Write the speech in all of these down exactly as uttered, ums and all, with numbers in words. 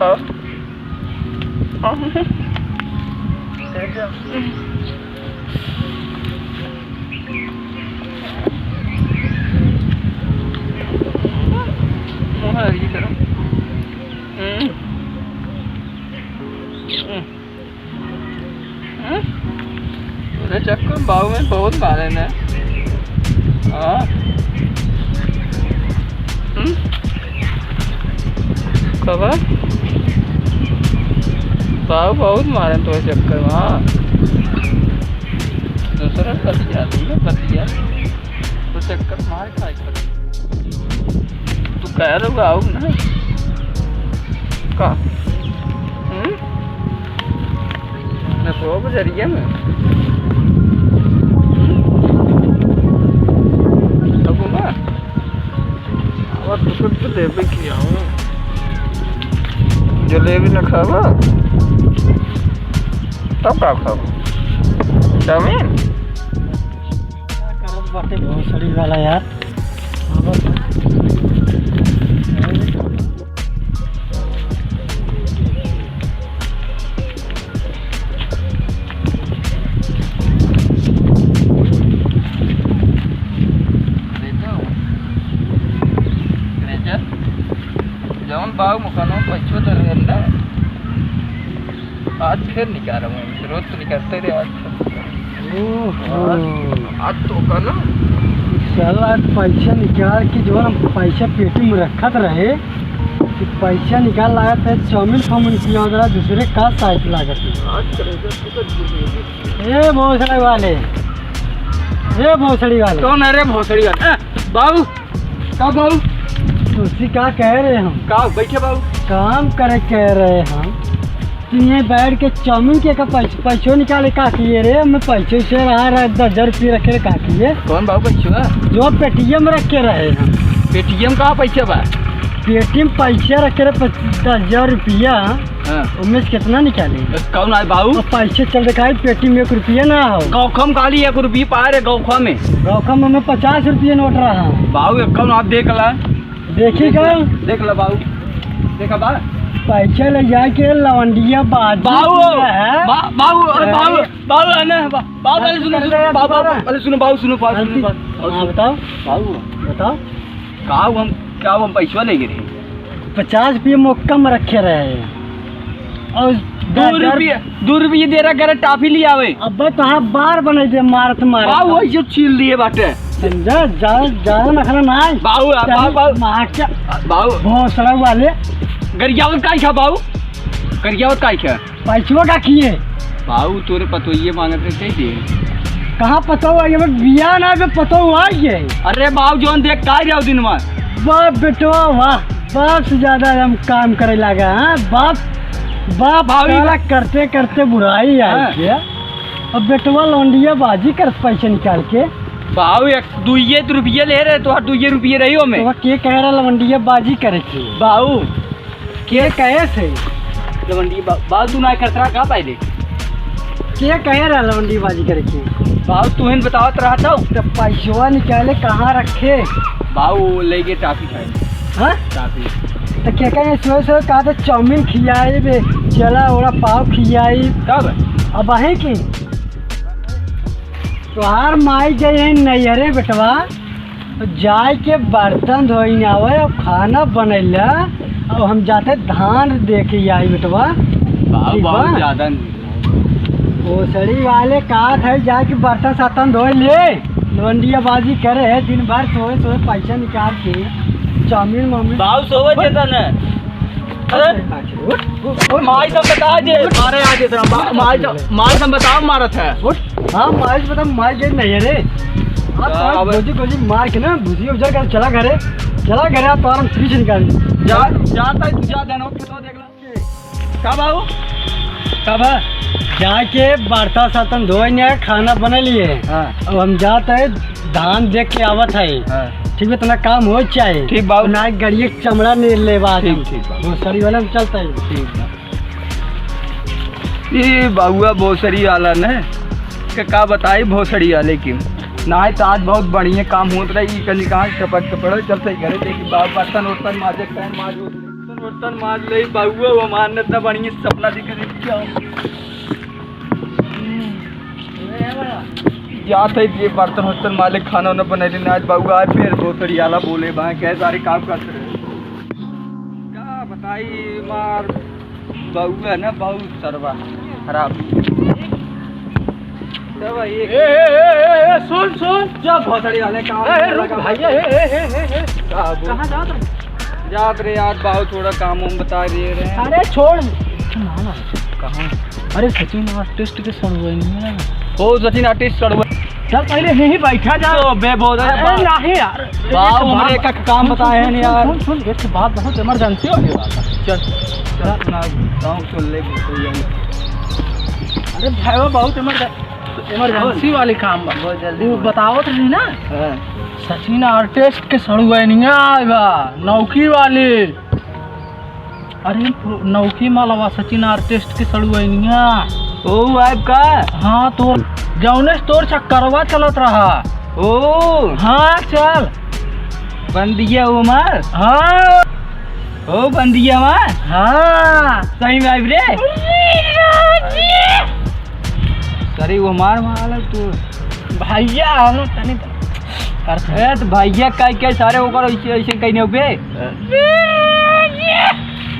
हाँ। हाँ। हम्म? अरे चक्कर बाबू में बहुत मारे ने। हाँ। हम्म? बाबा? बाबू बहुत मारे तो चक्कर में, हाँ। दूसरा पति जाती है, पति जाती। तो चक्कर मार खाए के पड़े। तू कह रहा आओ ना। का? हम्म? मैं को बजरिया में। हम्म? अब ना। और तो कुछ तो देवे की आऊँ। जलेबी न खावा? तब का खावा? चाउमीन? का करत बाटे भोसड़ी वाला यार? जौन बाबू मुखनो पैसो तो रहे अंदर। आज फिर निकाल रहा हूँ, रोज तो निकालते रहे, आज फिर। ओहो। आज, आज तो का ना? साला आज पैसा निकाल के जो हम पैसा पेटी में रखत रहे, कि पैसा निकाल लाया था, चाउमीन फाउमीन किया जरा दूसरे का साइड लागत है। आज करेंगे, तो कर दीजिए। ए भोसड़ी वाले, ए भोसड़ी वाले। कौन है रे भोसड़ी वाले? ए, बाबू, का बाबू? तुसी का कह रहे हम? का बैठे बाबू? काम करे कह रहे हम। तू ये बैठ के चाउमीन के का पैस-, पैसो निकाले का किए रे? मैं पैसो से रहा, रहा, दस हजार रुपये रखे रहे का किए? कौन बाबू पैसो है? जो पेटीएम रखे रहे हम। पेटीएम का पैसा बा? पेटीएम पैसा रखे रहे पच-, दस हजार रुपया। हाँ। उनमें से कितना निकाले? कौन आए बाबू? और पैसे चल रखा है, पेटी में एक रुपया ना हो। गौखम काली एक रुपया पाए रे गौखम में। गौखम में पचास रुपया नोट रहा। बाबू, एक कौन आप देख ला। देखी का? देख ला बाबू। देखा बा? पैसे ले जाके लवंडिया बाजी बाबू, किया है। बा-, बाबू, अरे। बाबू, बाबू, है ना? बा-, बाबू, पहले सुनो, सुनो, बाबू, बाबू, पहले सुनो, बाबू, सुनो, बाबू, सुनो, गलती। बाबू। हाँ, बताओ। बाबू। बताओ। का हम, का हम पैसवा लेके रहे? पचास रुपये मोक्का में रखे रहे। और दो दस हजार रुपये, दो रुपये दे रहा, करे टाफी ले आवे। अबे तोहार बार बने दे, मारत, मारत। बाबू, वही जो छील दिए बाटे। समझा? ज्यादा, ज्यादा नखरा ना है। बाबू, आ, बाबू, बाबू। मार के बाबू। भोसड़ा वाले। गरियावत काई खा बाबू? गरियावत काई खा? पैसवा का किए? बाबू, तोरे पतोहिए मांगत रहे, दे दे। कहाँ पतोह आई? अबे बिया ना, अबे पतोह आई है। अरे बाबू, जौन देख काई रहो दिन में। वाह बेटवा, वाह। बाप से ज्यादा हम काम करे लागा, हाँ? बाप, बाप भाभी। साला करते करते बुराई आई हाँ। गया। अब बेटवा लौंडिया बाजी कर पैसे निकाल के। बाबू, एक दुइये तो रुपये ले रहे, तो दुइये रुपये रही हो में। तो के कह रहा लौंडिया बाजी करे के? बाबू, के कहे से? लवंडी बा-, बाबू, तू ना करत रहा का पहले? के कहे रहा लवंडी बाजी करे के? बाबू, तू ही बतावत रहा था। तो पैसवा निकाले कहाँ रखे? बाबू, वो ले गए टाफी खाए। हाँ? टाफी। तो के कहे सोए सोए कहा था चाउमीन खियाई बे, चला ओड़ा पाव खियाई। कब? अब आहे की? तोहार माई गई है नैहरे बेटवा, तो जाए के बर्तन धोइन आवे और खाना बनैला, और हम जाते धान देखे आई बेटवा। बाबू, ठीक बहुत बा? ज्यादा नहीं। भोसड़ी वाले कहा था जाए के बर्तन सर्तन धोइ ले, लौंडिया बाजी करे है दिन भर, सोए सोए पैसा निकाल के चाउमीन माउमीन। बाबू सोवे देता न। अरे, उठ, उठ, उठ। माई सब बता जे, मारे आ जे तेरा, मा-, माई सब, माई सब बताओ मारत है। उठ। हाँ, माई से बता, माई के नहीं है रे। हाँ, हाँ, तो अब गोजी, गोजी मार के ना, भुजिया उजर कर, चला घरे, चला घरे, आप तो आराम फ्रिज निकाल। जा, जा, ताई, तू जा, देनो, खेतो देख ला। का बाबू? का बा? जाके बर्तन सर्तन धोए ने, खाना बना लिए। हाँ। अब हम जात है, धान देख के आवत है। हाँ। ठीक बा, इतना काम हो चाहे। ठीक बाबू। ना गड़िए चमड़ा ने ले बा। ठीक, ठीक बाबू। भोसड़ी वाला में चलता है। ठीक बा। ये बाबुआ भोसड़ी वाला ने, के का बताई भोसड़ी वाले की। नाहीं तो आज बहुत बढ़िया काम होत रही, ई कनी कहाँ टपक के पड़े, चल सही करे, लेकिन बा-, बर्तन उर्तन माजे के टाइम माज होत रही। बर्तन उर्तन माज ले, बउआ, वो मान इतना बढ़िया सपना दिख रही, क्या? जात है ये बर्तन उर्तन माज ले, खाना उना बना लेना, आज बउआ आए, फिर भोसड़ी आला बोले, बा, कहे सारे काम करते रहे। का बताई मार, बउआ ना बहुत सरवा खराब। ए, ए, ए, ए, ए, सुन, सुन। जा भोसड़ी वाले काम ए, ए, में रुक लगा। भैया, ए, ए, ए, ए, ए। का बोल? कहाँ जात रहे? जात रहे यार, बाबू थोड़ा काम वाम बता दिए रहे। अरे छोड़। ना, ना। कहाँ? अरे सचिन artist के सड़ुआ नहीं है। ओ सचिन artist सड़ुआ। चल पहले यहीं बैठा जा। तो बे बोल अरे बा-, नहीं यार। बाबू, एक हमरे बात, एक काम सुन, बताए सुन, हैं सुन, यार। सुन, सुन, एक बात बहुत emergency वाली बात है। चल, चल, सुना, गाँव सुन ले, बिल्कुल यही। अरे भाई, वो बहुत emergen-, emergency वाली काम बा। बहुत जल्दी वो बोल। बतावत रही ना, हाँ। सचिन artist के सड़ुआइनिया आए बा, नौकी वाली। अरे, नौकी मालवा सचिन artist के सड़ुआइनिया। ओ, आइब का? हाँ, तोर, जौने से तोर चक्करवा चलत रहा। ओ। हाँ, चल। बंदिया उमर? हाँ। ओ, बंदिया मा? हाँ। सही में आइब रे? अरे, वो मार मार तू। भैया, हम तनी कर ए, तो भैया, काहे के सारे ओकर ऐसे, ऐसे कहीं नहीं बे?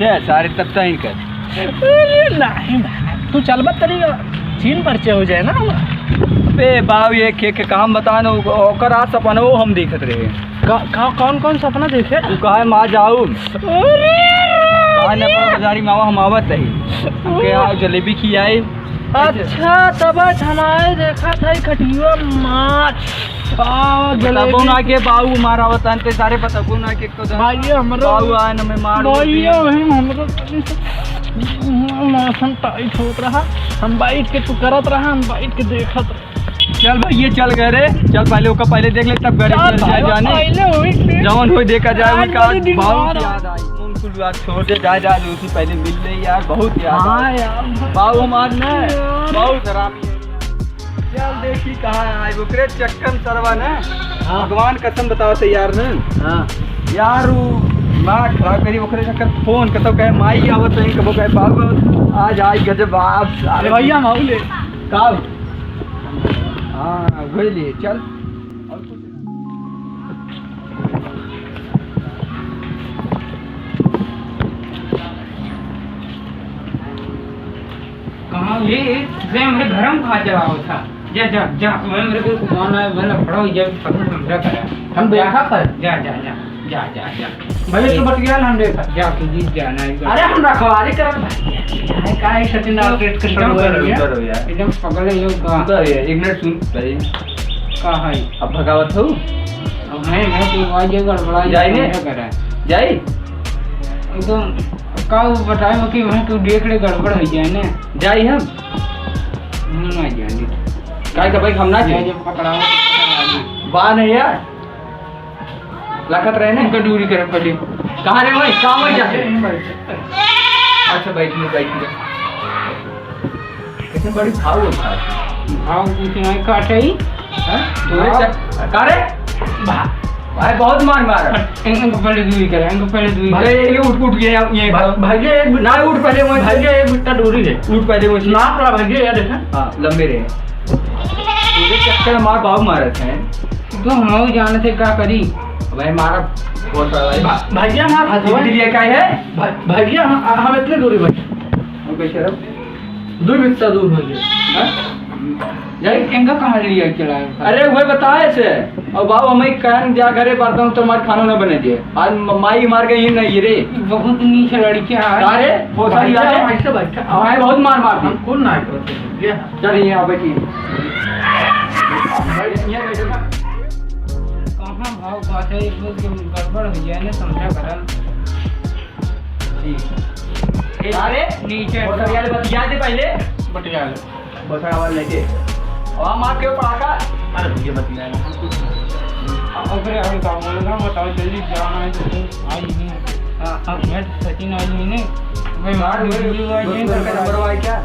ए, सारे तब तो इनकर। अरे, नहीं भाई, तू चल मत, तनी चीन परिचय हो जाए ना। बे, बाऊ, एक, एक काम बता ना, ओ-, ओकर आज सपना वो हम देखत रहे। का, का, कौन, कौन सपना देखे? तू कहे माँ जाऊ। अरे, कहा न अपना बाजारी मावा हम आवत रही। हमके आओ जलेबी खियाई। अच्छा, तब आज हमारे देखा था ई खटिया मार। आ, बताबो जलेबी। ना के बाऊ मारा होता है, ते सारे बताबो ना के कदम। भाई, ये हमरो बाऊ आए न मैं मार भाई, ये वही हमरो तनी से मौसम tight होत रहा, हम बैठ के तू करत रहा, हम बैठ के देखत रहे। चल भाई, ये चल गए रे, चल पहले ओका पहले देख ले, तब घरे चल चल जाए भाई, जाने। पहले वही से। जवन होई देखा जाए, आज उनका वाली दिन बहुत मारा। याद आई। उनको आज छोड़ दे, जाए, जाए, उसी पहले मिल ले यार, बहुत याद हाँ आई। यार। बाऊ हमार ना, यार। बहुत हरामी है। चल देखी कहाँ आए, ओकरे चक्कर में सरवा ना। हाँ। भगवान कसम बताओ थे यार ना। हाँ। यार वो दिमाग खराब करी, ओकरे चक्कर फोन कतौ कहे माई आवत है, कबो कहे बाबू आज आई गजब आप अरे भैया माहौल है। का? हाँ, वही लिए, चल। और कुछ? कहाँ ये? ये हमरे घर में कहाँ चला हुआ था? जा, जा, जा, मैं मेरे को कौन है, मैं लफड़ा हो जाए, सब समझा करा। हम देखा कर। जा, जा, जा, जा, जा, जा। भैया, तू बतिया ना, हम देखा। जा, तू जीत जा, ना, एक बार। अरे, हम रखवारी करत भाई। अरे, काहे सचिन आर्केस्ट्रा के एकदम शुरू कर रही है? उधर हो यार। एकदम पगल है ये का? उधर हो यार, एक मिनट सुन पहले। का है? अब भगावत हो? अब है, मैं तो आज ये गड़बड़ा जाए ने? क्या करा? जाए? एकदम का वो बताए कि वहीं तू देख ले, गड़बड़ हो जाए ने। जाए हम? हम ना जाए। काय का भाई, हम ना जाए? जब पकड़ाओ तो पकड़ा दे। बा नहीं यार। लखत रहे ने? इनका दूरी करे पड़ी। कहाँ रे भाई? कहाँ भाई जाते? अच्छा, बैठ ले, बैठ ले। कैसे बड़ी भाव होता है? भाव कुछ नहीं काटे ही। हैं? तोरे भाव। चक-, का रे? भा-, भाई बहुत मार मारा। इन-, इनको पहले दूरी करे, इनको पहले दूरी भाई, करे। ये उठ, उठ गया, ये भा-, भाई, ये एक ना उठ पहले वहीं से। भाई, ये एक बिट्टा दूरी है। उठ पहले वहीं से। नाप रहा भाई, ये देखा। हाँ, लंबे रहे। तोरे चक्कर में मार बाबू मारत हैं। तो हम जाने थे क्या करी? भाई मारा बहुत सारा भाई। भा-, भैया हमारा हाथ में। दिलिया का है? भा-, भैया हम, हम इतने दूरी भाई। हम कैसे रहो? दो बित्ता दूर भैया। हाँ? जाई? इनका कहाँ ले जाके चलाए? अरे वह बताए से। और बाबू हमें कहन जा घरे बर्तन तो मार खाना ना बने दिए। आज म-, माई मार गई नहीं रे। बहुत नीच लड़कियाँ हैं। अरे, बहुत सारी भैया, याद है। ऐसे बैठा। हमारे बहुत मार मार दी। हम कौन ना करते हैं? ये चल, यहाँ बैठी। यहाँ बैठो ना। कहाँ भाव बात है, एक रोज के गड़बड़ हो गया ना, समझा करा। जी। अरे, नीचे। होटल वाले बतिया दे पहले। बतिया ले। बस आवाज लेके। और हम आपके ऊपर आका। अरे, भैया, बतिया ले। हम कुछ नहीं। अब फिर हम काम बोल रहा हूँ, बताओ, जल्दी जाना है तो तुम आई नहीं। हाँ, हाँ, मैं तो सचिन आई नहीं। मैं मार दूंगी, आई नहीं, दोस्त का नंबर है क्या?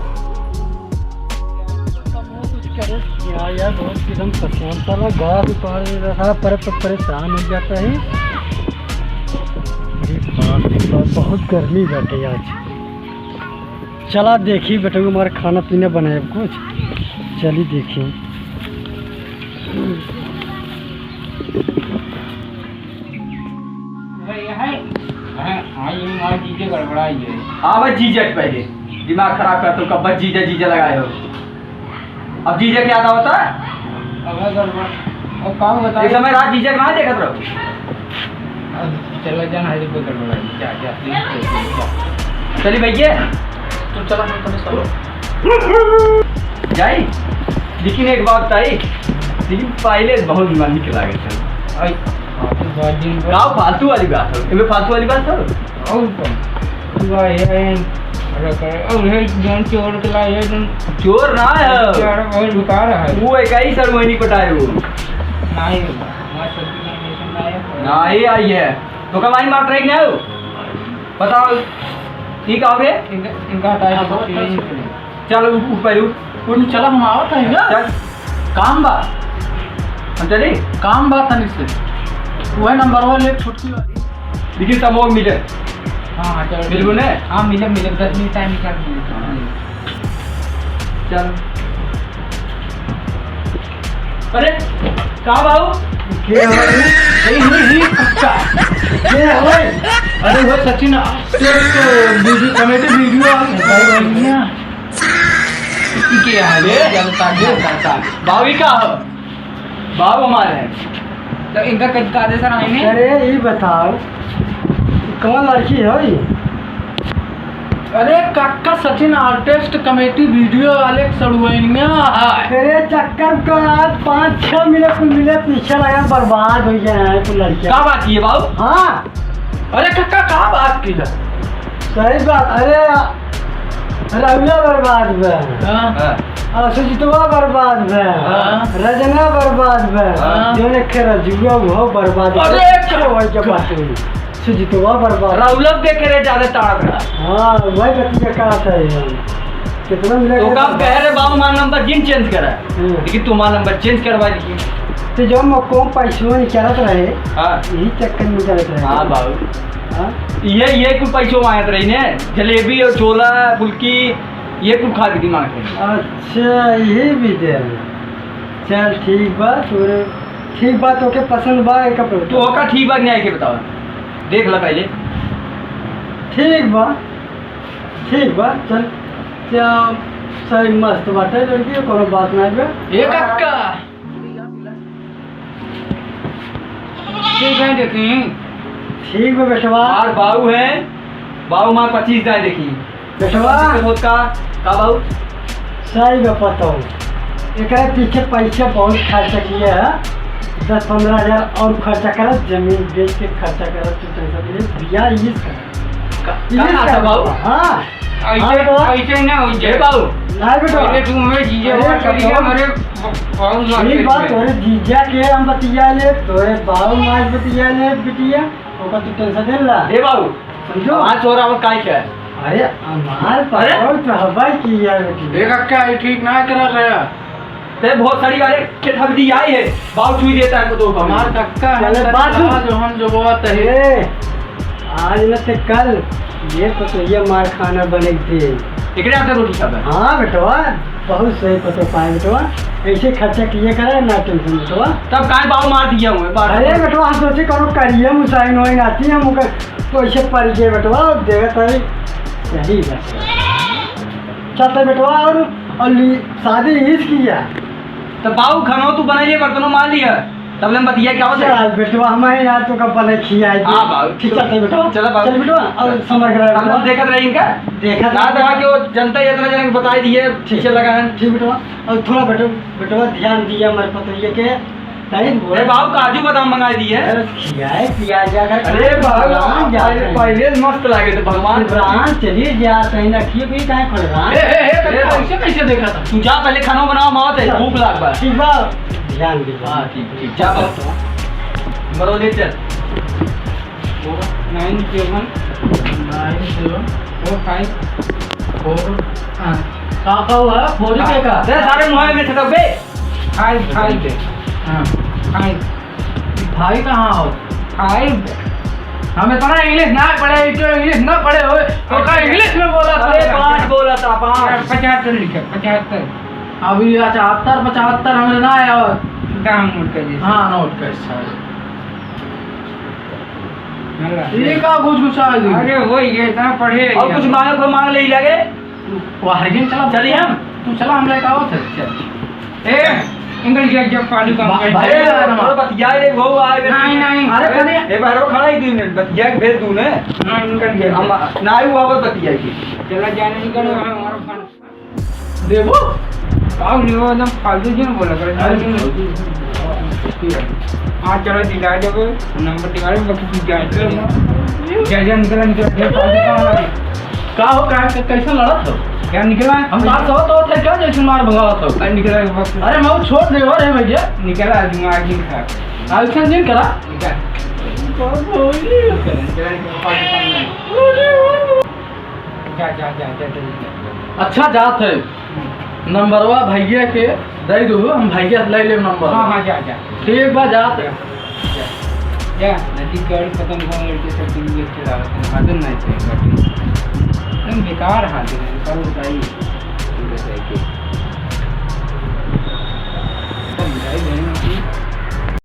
करे, यहाँ यार बहुत एकदम परेशान, साला गाय भी पहाड़ में रहा, पर, पर परेशान हो जाता है। अरे बाप रे बाप, बहुत गर्मी बाटे आज। चला देखी बेटवा, हमारा खाना पीना बनाए कुछ, चली देखी। अरे, ये है। हाँ, हाँ, ये हमारा जीजा गड़बड़ाई है। आवे जीजा के पहले, दिमाग खराब कर, तुम कब जीजा, जीजा लगाए हो। अब जीजा के याद आवता है? अब है गड़बड़। अब काम बताओ। एक समय रात जीजा के वहाँ देखत रहो। अब चला जाना है, कोई गड़बड़ाई। जा, जा, please, please, जा। चली भैया। तू चला, हम तुम्हें सब। जाई। लेकिन एक बात ताई, लेकिन पहले बहुत मन के लागे थे। आई, फालतू बात दिन भर। का फालतू वाली बात हो? इमे फालतू वाली बात हो? और का? तू आ, ये, अरे, करे, और ये जौन चोर के ला, ये जौन चोर ना है। यार, बहुत बेकार है। वो एक ही सर वही नहीं पटाए वो। नहीं, हमारे सर की नहीं, नहीं, नहीं, नहीं। नहीं आई है। तो कमाई मार रही ना हो? बताओ, ठीक है, आगे? इनका, इनका हटाए, हाँ, बहुत नहीं। चल, उठ, उठ पहले, उठ, उठ। चला, हम आवत है ना। चल। काम बा। हम चली? काम बा तनी से। वह नंबर वन, एक छुट्टी वाली। लेकिन तब वो मिले। हाँ, हाँ, चलो, मिलबो ठीक है। ने? हाँ, मिले, मिले, दस मिनट टाइम निकाल दीजिए। हाँ। चल। अरे, का बाबू? के हवे? ए, ही, ही, कक्का। के हवे? अरे, वो सचिन, तेरे तो वीडियो, कॉमेडी वीडियो आ गई है। भाई, भाई, भैया। के हवे? ये? चल, ताक, ताक, ताक, ताक। बाबू का हो? बाबू हमारे हैं। तो इनका कद का दे सर आएंगे? अरे, ये बताओ, कौन लड़की है ये? अरे कक्का, सचिन आर्टिस्ट कमेटी वीडियो वाले सड़ुआइनिया है। तेरे चक्कर का आज पाँच छह मिनट कुल मिले पीछे लगा, बर्बाद हो गया है कुल लड़कियाँ। का बात की है बाबू? हाँ। अरे कक्का, का बात की है? सही बात। अरे रउला बर्बाद बा। हाँ। हाँ। और सुजितवा बर्बाद बा। हाँ। रजना बर्बाद बा। हाँ। जौन एक रजुआ वो बर्बाद बा। अरे अच्छे भाई के बात हुई। सुजितवा बर्बाद। रउलक देखे रहे ज्यादा ताड़त रहा। हाँ, वही बतिया का था ये। कितना मिला तो के काम बर्बाद। कह रहे बाबू मार नंबर जिन चेंज करा। हम्म। लेकिन तुम्हारा नंबर चेंज करवा दीजिए। तो जो मको पैसों निकालत रहे, हाँ। यही चक्कर में निकालत रहे। हाँ बाबू। हाँ? ये, ये कुल पैसों मांगत रही ने, जलेबी और छोला, फुल्की, ये कुल खा के दिमाग है। अच्छा, ये भी दे। चल ठीक बा, तोरे ठीक बा, तोके पसंद बा, एक कपड़ा। तू ओका ठीक बा कि नहीं, के बताओ, देख ला पहले। ठीक बा, ठीक बा, चल। क्या सही मस्त बाटे लड़की, कोनो बात नहीं बा। ए कक्का। ठीक है, देखी। ठीक बा बेटवा। मार बाऊ है, बाऊ मार पच्चीस दाए देखी। बेटवा। पच्चीस के बहुत का, का बाऊ? सही बा पतऊ। एकरे पीछे पैसा बहुत खर्चा किया है। दस पन्द्रह हजार और खर्चा करत, जमीन बेच के खर्चा करत, तू tension ले, बियाह इस कर। का, इस का कर। बाऊ? हाँ। ऐसे, हाँ, बेटवा। ऐसे ना हो जाए। ए बाबू। ना बेटवा। पहले तू हमें जीजा अरे, बात करिए, बेटवा। हमारे ब-, बाबू मार ठीक बात, करिए। तोरे जीजा के हम बतिया ले, तोरे बाबू मार बतिया ले, बिटिया, ओकर तू tension दे ला। ए बाबू, समझो? आज तोरा आवत काहे क्या है? अरे, हमार अरे? पकड़ तो हवाई की यार बेटी। देख, क्या है, ठीक ना करा रहा। ते बहुत सारी गाड़ी के ठग दी आई है, बाबू छुई देता है तो हमार कक्का है, चले, बात सुन। आज हम जो बात है। ए, आज न ते कल, ये तो, तो ये मार खाना बने दे। एकरे हाथे रोटी खाबे? हाँ बेटवा, बहुत सही पतो पाए बेटवा, ऐसे खर्चा किए करे ना tension बेटवा। तब काहे बाबू मार दिया हुए, बात अरे सुन। बेटवा, हम सोचे करो करिए मुसाइन होई नाती हम ओकर तो ऐसे पड़ गए बेटवा, देखत है सही बात। चलते बेटवा और, और ली-, शादी इस की है। तो बाबू खाना तू बनाइए, बर्तनों मार लिया। तब ले हम बतिया क्या होता है? चल, बेटवा, हमारे यहाँ तो कब बने खिया है। हाँ, बाबू। ठीक, चलते बेटवा। चलो, बाबू। चल, बेटवा, और समझ रहा है, हम लोग बेटवा। देखत रहे इनका। देखत रहे। याद रहा कि वो जनता इतना जन बताई दिए, ठीक। पीछे लगा है। ठीक, बेटवा। और थोड़ा बेटवा, बेटवा, ध्यान दिया हमारे पतोहिए के। नहीं, अरे, बाबू, काजू बादाम मंगाई दिए। अरे, खियाए, पिया जा कर अरे, बाबू, भगवान जाते अरे, हैं। पहले मस्त लागे थे, भगवान। भगवान चलिए जाते हैं, रखिए भी काहे खोल रहा? ए, ए, ए, ए, कैसे, कैसे देखा था? तू जा, पहले खाना बनाओ, मावत है, चल। भूख लाग बा। ठीक बा, ध्यान दे। हाँ, ठीक। ठीक, जा बाबू। मरो ले चल। Nine seven nine seven four five four, हाँ। का, का हुआ? फोरी के का? अरे सारे मुँह में छटक बे। Five, five। हाँ। Five। Five कहाँ हो? Five। हम इतना English ना पढ़े, तो English ना पढ़े हो, तो का अरे, English में बोला था? अरे, पाँच बोला था, पाँच। पचहत्तर लिखे, पचहत्तर। अभी पचहत्तर, पचहत्तर हमरे ना आया हो। दाम note कर दीजिए। हाँ, note कर, sir। ये का घुस घुसा है? अरे, वो ये इतना पढ़े और कुछ मांगे को मांग ले ही लगे। वो हरिजन चला, चलिए हम। तू चला, हम लेके आओ, चल, चल। ए, अंकल जी, जब पालू का बा-, अंकल भाई, जी। अरे, अरे, बतिया रे, वो आए, नहीं, नहीं। अरे, अरे, कने? ए, बाहर खड़ा ही दू मिनट, बतिया के भेज दू ने। हाँ, अंकल जी। हम, ना ही हुआ, बस बतिया के। चला जाने निकल, हमारा फोन। देबो? का लेबो, एकदम फालतू जी में बोला करे। अरे, हाँ, चलो, दिला देबो, नंबर दिला देबो, बाकी तू जा, जा, जा, निकल, निकल, जा, फालतू कहाँ लगे? का हो, का, कै-, कैसे लड़त हो? क्या निकला? हम बात होत होत है, क्या जैसे मार भगावत हो? अरे, निकला, बस। अरे, मैं वो छोड़ दे, अरे भैया। निकला, दिमाग ही खराब। ऐसा नहीं करा। निकल। निकल, निकल, निकल, फालतू काम नहीं। जा, जा, जा, जा, जा, जा। अच्छा जात है। हम्म। नंबरवा भैया के दे दो, हम भैया ले ले नंबर। हाँ, हाँ, जा, जा। ठीक बा, जात है। जा, जा। जा, नदी गाड़ी खत्म हो गई, सब दिन में चला रहा था, हाथ नहीं चाहिए, एकदम बेकार हाथ है, कल बताइए।